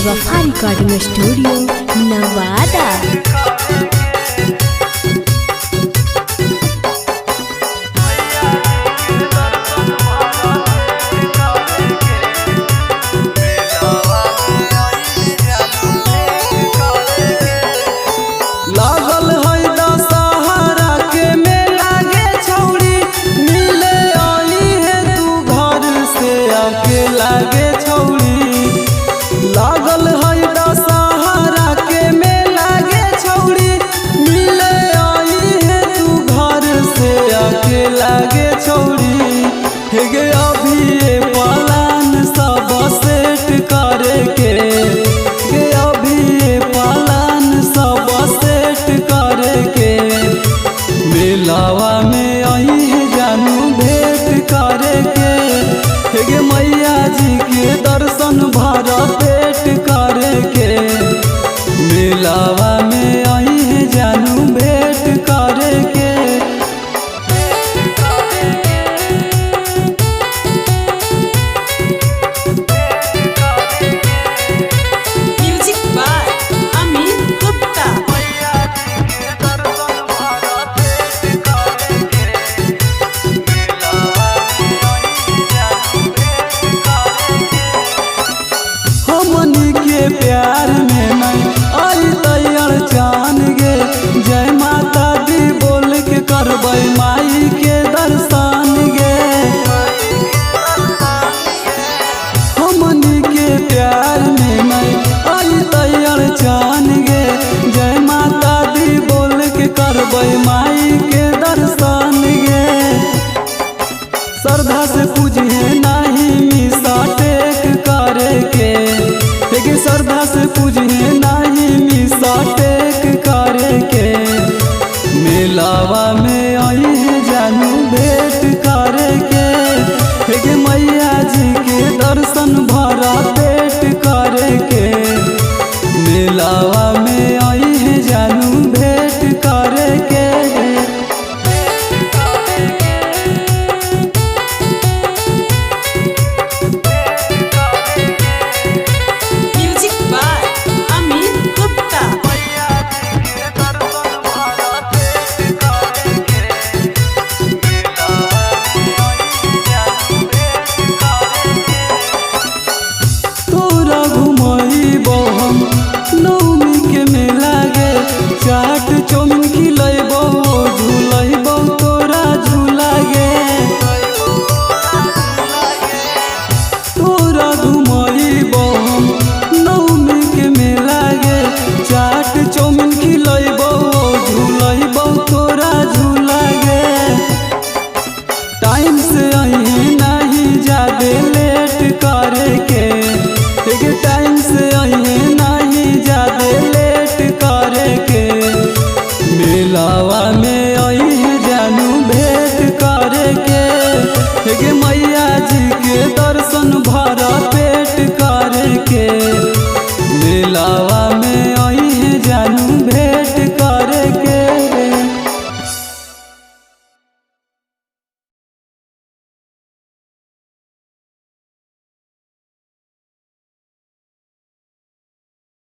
बेवफा recording studio Nawada. लागल है दशहरा के मेला गे छौरी, मिले आई है तू घर से अकेला गे छौरी। लागल है दशहरा के मेला गे छौरी, मिले आई है तू घर से अकेला गे छौरी। हे गे अभी ये पलान सब सेट करे के, गे अभी ये पलान सब सेट करे के, मेलावा में आई है जानू भेंट करे के, हे गे मैया जी के दर्शन भर पेट करे के, मेलावा में आई है जानू भेंट करे के। Music by Amit Gupta. हमनी के प्यार में नहीं आई तैयार चान गे, जय माता दी बोल के करबै माई के दर्शन गे। हमनी के प्यार में नहीं आई तैयार चान गे, जय माता दी बोल के करबै माई के दर्शन गे। श्रद्धा से पूजा